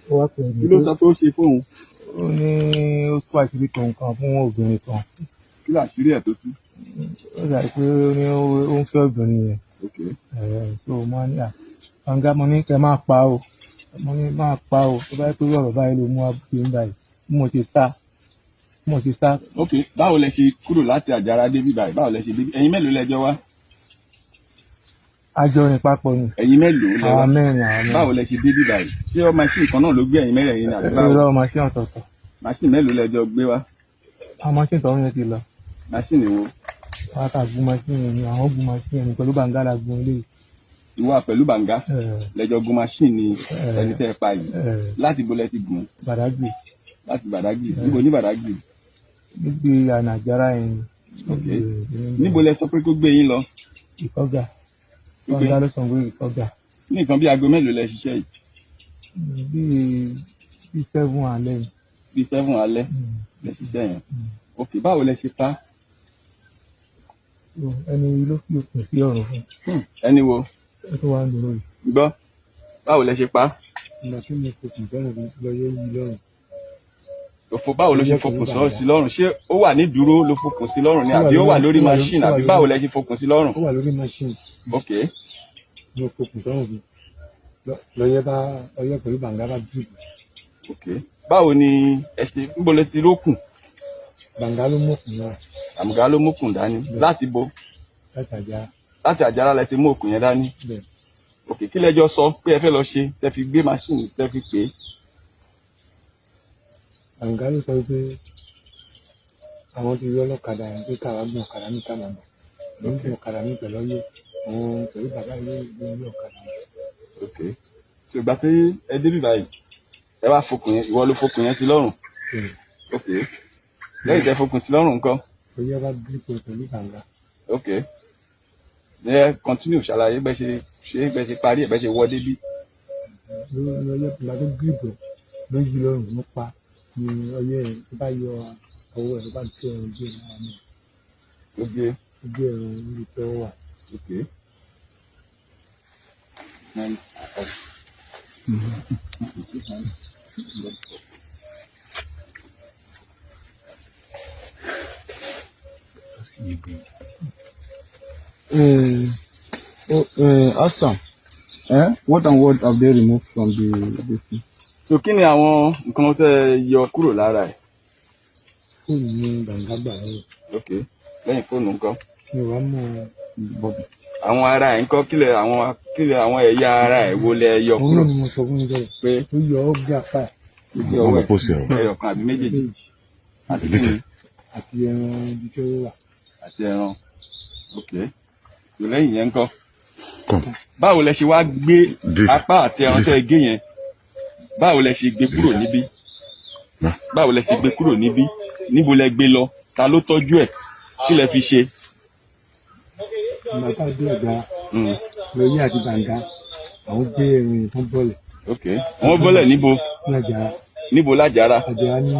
Ó wá pè Kí mí ló sọ pé ó ṣe fóun? Ó ní ó tú àṣírí kan kan fún obìnrin kan. Kí làṣírí ẹ̀ tó tú? Ó dà pé ó ní ó ń fẹ́ obìnrin yẹn. Ok. So mo ní à ọ̀gá, mo ní kẹ́ máa pa o, mo ní máa pa o, tó bá yẹ pé ọ̀rọ̀ báyìí ló mú wa bí ń báyìí, bí mo ṣe sá, bí mo ṣe sá. Ok, báwo lẹ ṣe kúrò láti Àjàrà dé bí báyìí? Báwo lẹ ṣe dé bí? Ẹ̀yin mélòó lẹ jọ wá? A jọ rìn papọ̀ ni. Ẹ̀yin mélòó lẹ wá? Àwa mẹ́rin, àwa mẹ́rin. Báwo lẹ ṣe dé bí báyìí? Ṣé ọ machine kan náà ló gbé ẹ̀yin mẹ́rẹ̀ẹ̀rin ni àbí báwo? Irọ́, machine ọ̀tọ̀ọ̀tọ̀. Machine mélòó lẹ jọ gbé wá? Àwọn machine tọ̀hún yẹn ti lọ. Machine wo? Wọn kà gun machine yẹn ni, àwọn gun machine yẹn ni pẹ̀lú bàǹgá la gun ilé. Ìwọ pẹ̀lú bàǹgá lẹ jọ gun machine ni ẹni tẹ́ ẹ pa yìí? Ẹ̀. Láti bo lẹ ti gùn? Badagry. Láti Badagry. Níbo ní Badagry? Níbi àná Àjàrà yẹn ni. Ok, níbo lẹ sọ pé kó gbé yín lọ? Ìkọ́gà. Ó gbé- Bàǹgá ló sọ pé Ìkọ́gà. Ní nǹkan bí aago mélòó lẹ ṣiṣẹ́ yìí? Bíi 7 alẹ́ ni. Bíi 7 alẹ́ lẹ ṣiṣẹ́ yẹn? Ok, báwo lẹ ṣe pa? So, ẹni ló fi okùn sí ọrùn fún. Ẹni wo? Ó tó wá ń dúró yìí. Gbọ́, báwo lẹ ṣe pa? Ìgbà tí mo fokùn sọ́rùn lọ yẹ yí lọ́rùn. Òfò, báwo ló ṣe fokùn sọ sí lọ́rùn? Ṣé ó wà ní dúró ló fokùn sí lọ́rùn ni, àbí ó wà lórí machine, àbí báwo lẹ ṣe fokùn sí lọ́rùn? Ó wà lórí machine. Ok. Mo fokùn sọ́rùn fún lọ́yẹ́ bá ọyẹ́ pẹ̀lú bàǹgá bá dùn. Ok, báwo ni ẹ ṣe, níbo lẹ ti rókùn? Bàǹgá ló mọ̀kùn náà. Àmùgá ló mókùn dání láti bo? Láti Àjàrà. Láti Àjàrà lẹ ti mú òkùn yẹn dání? Bẹ́ẹ̀. Ok, kí lẹjọ sọ pé ẹ fẹ́ lọ ṣe tẹ fi gbé machine tẹ fi pè é? Bàǹgá ló sọ pé àwọn ti rí ọlọ́kadà yẹn pé káwa gbọ́n ọ̀kadà mi ká máa bọ̀. Ló ń gbọ́n ọ̀kadà mi pẹ̀lú ọyẹ́, àwọn pẹ̀lú bàbá ilé ìgbé ilé ọ̀kadà yẹn. Ok, tí o gbà pé ẹ débi báyìí, ẹ wá fokùn yẹn, ìwọ ló fokùn yẹn sí lọ́rùn? Bẹ́ẹ̀. Ok, lẹ́yìn tẹ fokùn sí lọ́rùn ńkọ́? Ọyẹ́ bá gírípò pẹ̀lú bàǹgá. Ok, ẹ continue, ṣàlàyé bẹ ṣe ṣe, bẹ ṣe parí ẹ, bẹ ṣe wọ débi. Ló ní ọyẹ́ ìgbà tó gírípò ló yí lọ́rùn ló pa ni ọyẹ́ tó bá yọ ọwọ́ ẹ̀ ló bá gé ẹran díẹ̀ lára náà. Ó gé? Ó gé ẹran níbi tó wà. Ok. Oh, awesome. Eh? What and what have they removed from the this thing? So kí ni àwọn nǹkan tẹ yọ kúrò lára ẹ? Fóònù ní bàǹgá gbà lọ́wọ́. Ok, lẹ́yìn fóònù ńkọ́? Mi ò wá mọ̀. Bobby. Àwọn ara ẹ ńkọ́? Kílẹ̀ àwọn, kílẹ̀ àwọn ẹ̀yà ara ẹ wo lẹ yọ Òun kúrò? náà ni mo sọ fún mi bẹ́ẹ̀. Pé ó yọ ọ́ gé apá ẹ̀. Ó gé ọwọ́ ẹ? Post ẹ o. Ẹyọ kan àbí méjèèjì? Méjì. Àti kí ni? Àti ẹran ibi tó wà. Àti ẹran, ok. So lẹ́yìn yẹn ńkọ́? Come. Báwo lẹ ṣe wá gbé This. apá àti ẹran tẹ́ ẹ gé yẹn, báwo lẹ ṣe gbé kúrò níbí? Nah. Báwo lẹ ṣe gbé kúrò níbí? Níbo lẹ gbé lọ? Ta ló tọ́jú ẹ̀? Kí lẹ fi ṣe? Ìgbà tá a dé Àjàrà, lóyè àti bàǹgá àwọn gbé ẹran yẹn tán bọ́ọ̀lẹ̀. Ok, wọ́n bọ́lẹ̀ níbo? Ní Àjàrà. Níbo lájàrá? Àjàrà ní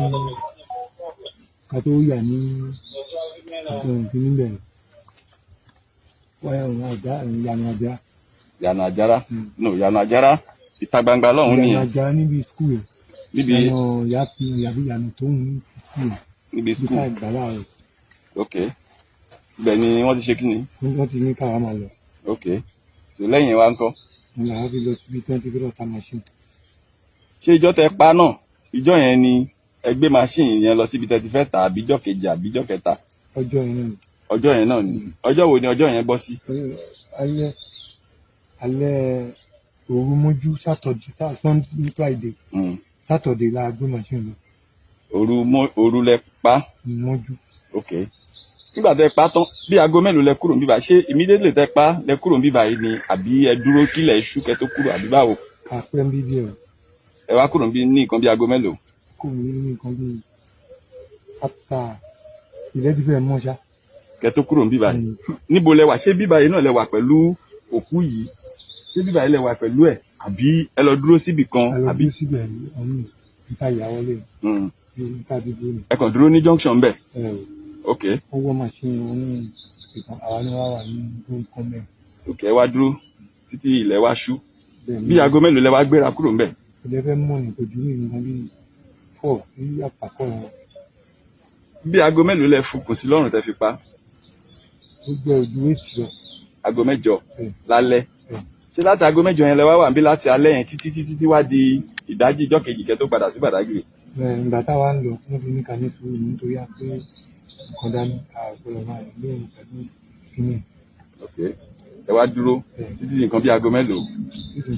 ká tó yà ní ọ̀gbìn níbẹ̀ wáyà òun àjà ìyànà Àjàrà. Yànà Àjàrà? No, yànà Àjàrà ìta gbangba lọ́hùn Ìyànà nìyẹn. Àjàrà níbi skul yẹn. Níbi? Ìyànà yàbí ìyànà tó ń ní skul yẹn. Níbi bí skul? Ká ìgbàlá rẹ̀. Ok, ibẹ̀ ni wọ́n ti ṣe kí ni? Wọ́n ti ní káwa máa lọ. Ok, so lẹ́yìn wa ńkọ́? Wọn làwọn fi lọ síbi 20 kilo ta machine. Ṣé ìjọ tẹ pa náà, ìjọ yẹn ni ẹ gbé machine yẹn lọ síbi tẹ ti fẹ́ tà, àbíjọ́ kejì, àbíjọ́ kẹta? Ọjọ́ yẹn náà ni. Ọjọ́ yẹn náà ni? Ọjọ́ wo ni ọjọ́ yẹn bọ́ sí? Alẹ́ alẹ́, òru mọ́jú Saturday, Sunday, Friday. Saturday la gbé machine lọ. Òru mọ́ òru lẹ pa? Mọ́jú. Ok, nígbà tẹ pa tán, bí aago mélòó lẹ kúrò níbà? Ṣé immediately tẹ pa lẹ kúrò níbà yìí ni, àbí ẹ dúró kílẹ̀ ṣú kẹ́ tó kúrò, àbí báwo? Ká pẹ́ ń bí díẹ̀ o. Ẹ wá kúrò níbí ní nǹkan bí aago mélòó? Kò ní ní nǹkan bíi after ilẹ̀ ti fẹ́ mọ́ ṣá. Kẹ́ tó kúrò níbí báyìí, níbo lẹ wà? Ṣé bíbá yìí náà lẹ wà pẹ̀lú òkú yìí? Ṣé bíbá yìí lẹ wà pẹ̀lú ẹ̀, àbí ẹ lọ dúró síbì kan? A lọ Àbí? dúró síbẹ̀ ní ọ̀hún níta ìyàwọlé níta dúdú ni. Ẹ kàn dúró ní junction bẹ́ẹ̀? Ẹ ò. Ok. Wọ́n wọ́ machine wọn ní ìkan, àwa ni wọ́n wà ní tó ń kọ́ mẹ́rin. Ok, ẹ wá dúró títí ilẹ̀ wá ṣú. Bẹ́ẹ̀ ni. Bí aago mélòó lẹ wá gbéra kúrò ńbẹ̀? Ilẹ̀ fẹ́ mọ̀ ní kò ju nǹkan bíi 4 sí 4:30 yẹn. Bí aago mélòó lẹ fokùn sí lọ́rùn tẹ́ fi pa? Gbogbo ẹ̀ ojú 8 lọ. Aago 8 Bẹ́ẹ̀. lálẹ́? Bẹ́ẹ̀. Ṣé láti aago 8 yẹn lẹ wá wà níbí láti alẹ́ yẹn títí títí tí wá di ìdájí ìjọ́ kejì kẹ́ tó padà sí Badagry? Bẹ́ẹ̀, ìgbà táwa ń lọ, wọ́n fi ní ká ní sùúrù nítorí à pé nǹkan dání, a gbọ́dọ̀ máa rìn lóhùn pẹ̀lú kíní. Ẹ wá dúró Bẹ́ẹ̀. títí di nǹkan bí aago mélòó? Títí.